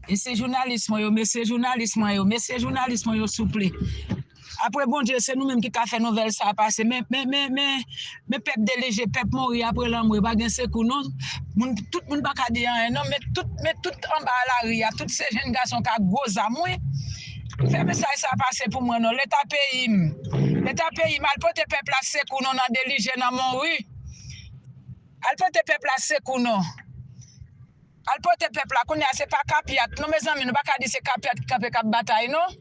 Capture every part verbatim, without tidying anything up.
Mesye jounalis mwen yo, mesye jounalis mwen yo, mesye jounalis mwen yo, souple. Apre Bondye, se nou menm ki ka fè nouvèl sa a pase. Men, men, men, men, men pèp Delije, pèp Mori apre lanmò, pa gen sekou non. Moun, tout moun pa ka di anyen non, men tout, men tout anba lari a, tout se jenn gason k ak gwo zam, wi. Fè mesaj sa a pase pou mwen non. Leta peyi m, leta peyi m, al pote pèp la sekou non nan Delije, nan Mori. Al pote pèp la sekou non. Al pote pèp la, kounye a se pa kapyat non, mezanmi, nou pa ka di se kapyat ki kanpe k ap batay non.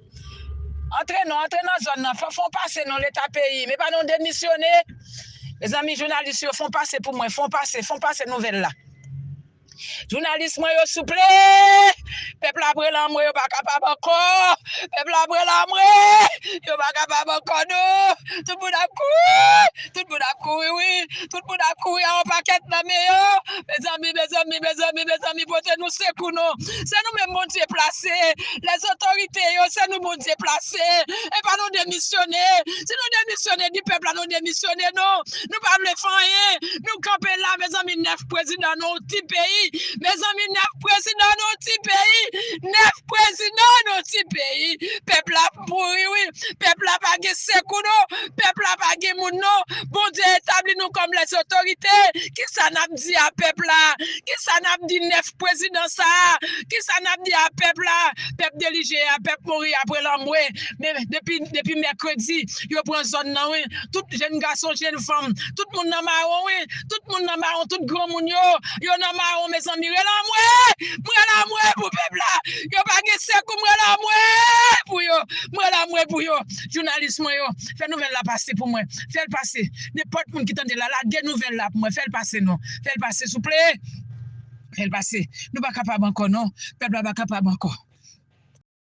Antre non, antre nan zòn nan, fè, fè w pase non, leta peyi m, epa nou demisyone. Mezanmi, jounalis yo, fè w pase pou mwen, fè w pase, fè w pase nouvèl la. Jounalis mwen yo, souple, pèp la apre lanmò, yo pa kapab ankò. Pèp la apre lanmò, yo pa kapab ankò non. Tout moun ap kouri, tout moun ap kouri, wi. Tout moun ap kouri a yon pakèt nan men yo. Mezanmi, mezanmi, mezanmi, mezanmi, pote nou sekou non. Se nou menm Bondye plase. Lèzotorite yo, se nou Bondye plase. Epa nou demisyone. Si nou demisyone, di pèp la nou demisyone non. Nou pa vle fè anyen. Nou kanpe la, mezanmi, nèf prezidan nan yon ti peyi. Mezanmi, nèf prezidan nan yon ti peyi. Nèf prezidan nan yon ti peyi. Pèp la ap mouri, wi. Pèp la pa gen sekou non. Pèp la pa gen moun non. Bondye etabli nou kòm lèzotorite. Kisa n ap di a pèp la? Kisa n ap di nèf prezidan sa a? Kisa n ap di a pèp la? Pèp Delije a, pèp Mori apre lanmò. Men depi, depi mèkredi, yo pran zòn nan, wi. Tout jenn gason, jenn fanm, tout moun nan mawon, wi. Tout moun nan mawon, tout granmoun yo, yo nan mawon, mezanmi. Rele anmwe! M rele anmwe pou pèp la. Yo pa gen sekou, m rele anmwe pou yo. M rele anmwe pou yo. Jounalis mwen yo, fè nouvèl la pase pou mwen. Fè l pase. Nenpòt moun ki tande la, lage nouvèl la pou mwen. Fè l pase non. Fè l pase, souple. Fè l pase. Nou pa kapab ankò non. Pèp la pa kapab ankò.